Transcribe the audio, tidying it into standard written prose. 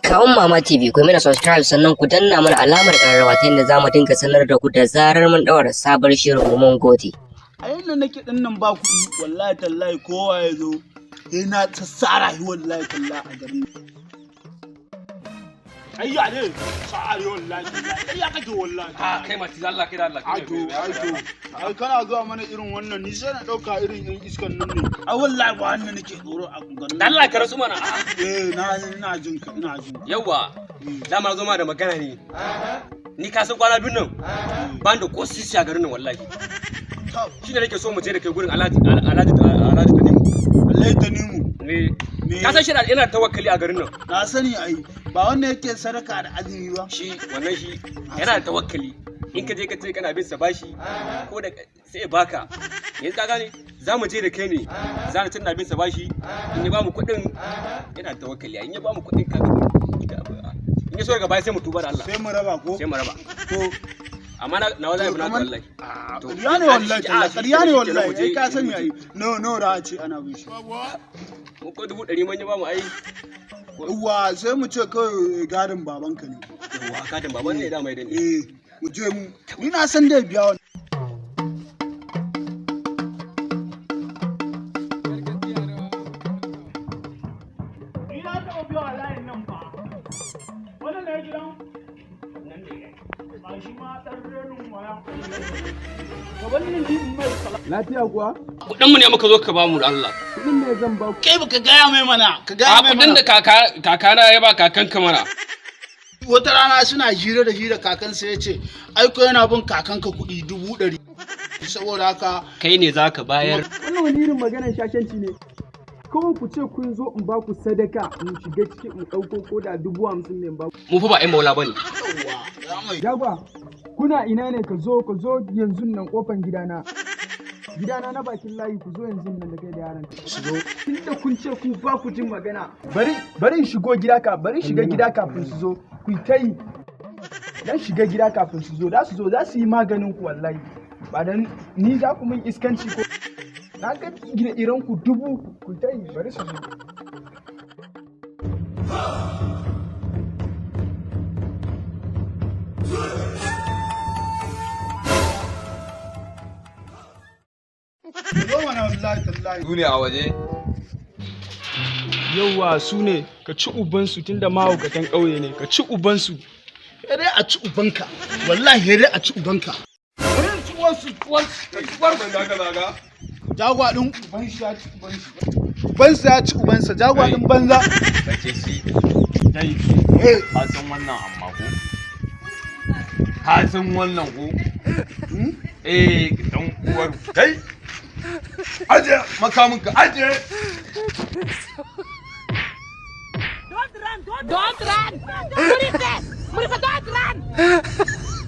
Kawun Mama TV, ku mana subscribe, sannan ku danna mana alamar ƙararrawa ta yadda za mu dinga sanar da ku da zarar mun ɗaura sabon shirin mu. Mun gode. A yanda nake din nan ba kuɗi, wallahi tallahi kowa ya zo sai na sassara shi, wallahi tallahi a gari. Ai ya ne sa'ari, wallahi tallahi ai ya kake, wallahi. A kai mati, Allah kai da Allah. Ai to, ai to, ai kana zuwa mana irin wannan, ni sai na dauka irin yan iskan nan ne. Ai wallahi ba wannan nake tsoro a garin. Da Allah ka rasu mana. Eh, na ina jin ka, ina jin ka. Yawa, dama zo ma da magana ne. Ni ka san kwana biyun nan ban da ko sisi a garin nan, wallahi. Shine nake so mu je da kai gurin Alhaji Tanimu. Wallahi Tanimu. Ne ka san shi yana tawakkali a garin nan. Na sani, ai ba wannan yake sadaka da azumi ba? Shi wannan, shi yana da tawakkali. In ka je ka ce kana bin sa bashi ko da sai ya baka. Yanzu ka gane, za mu je da kai ne, za na tana bin sa bashi. In ya bamu kuɗin, yana da tawakkali, in ya bamu kuɗin, ka in ya so daga baya sai mu tuba da Allah. Sai mu raba ko? Sai mu raba. To. Amma na wallahi na wallahi. To ƙarya ne wallahi, ƙarya ne wallahi. Ai ka sani, ai no no da ce ana bin shi. Mu ko 100,000 mun yi ba mu ai. Yawwa, sai mu ce kawai gadin babanka ne. Yawwa, gadin baban ne da mai da ni. Eh, mu je mu, ni na san dai biya wannan. Ni na taɓa biya a layin nan fa. Wannan ne gidan? Ba shi ma ɗan renin waya. Gaban nan ni mai kala. Lafiya kuwa? Kuɗin mu ne muka zo ka bamu da Allah. Kuɗin ne zan ba ku. Kai baka gaya mai mana, ka gaya A mai kuɗin mana. da kaka kakana ya ba kakanka mana. Wata rana suna hira da hira, kakansa ya ce, aiko yana bin kakanka kuɗi 100,000. Saboda haka Kai ne zaka bayar. Wannan wani irin maganar shashanci ne. Kawai ku ce kun zo in ba ku sadaka, in shiga ciki in ɗauko ko da 50,000 ne in ba ku. Mu fa ba ƴan maula bane. Yawwa, ya mai. Jagwa, kuna ina ne? Ka zo, ka zo yanzu nan kofan gidana. Gidana na bakin layi, ku zo yanzu nan da kai da yaran. Su zo. Tunda kun ce ku ba ku jin magana. Bari in shigo gida ka, bari in shiga gida kafin su zo. Ku yi ta yi. Dan shiga gida kafin su zo, za su zo za su yi maganin ku wallahi. Ba dan ni za ku min iskanci ko. Na ga ire-iren ku dubu, ku ta yi, bari su zo. Su zo mana, wallahi tallahi. Su ne a waje. Yauwa, su ne, ka ci ubansu tunda mahaukatan ƙauye ne, ka ci ubansu. Sai dai a ci ubanka. Wallahi sai dai a ci ubanka. Zaga zaga. Jagwa ɗin uban shi ya ci uban shi. Ubansa ya ci ubansa, jagwa ɗin banza. Sake shi. Dai, Eh, ka san wannan amma ko? Ka san wannan ko? Eh, dan uwar Kai! Aje makaminka, aje! Don't run! Murife! Murife, don't run!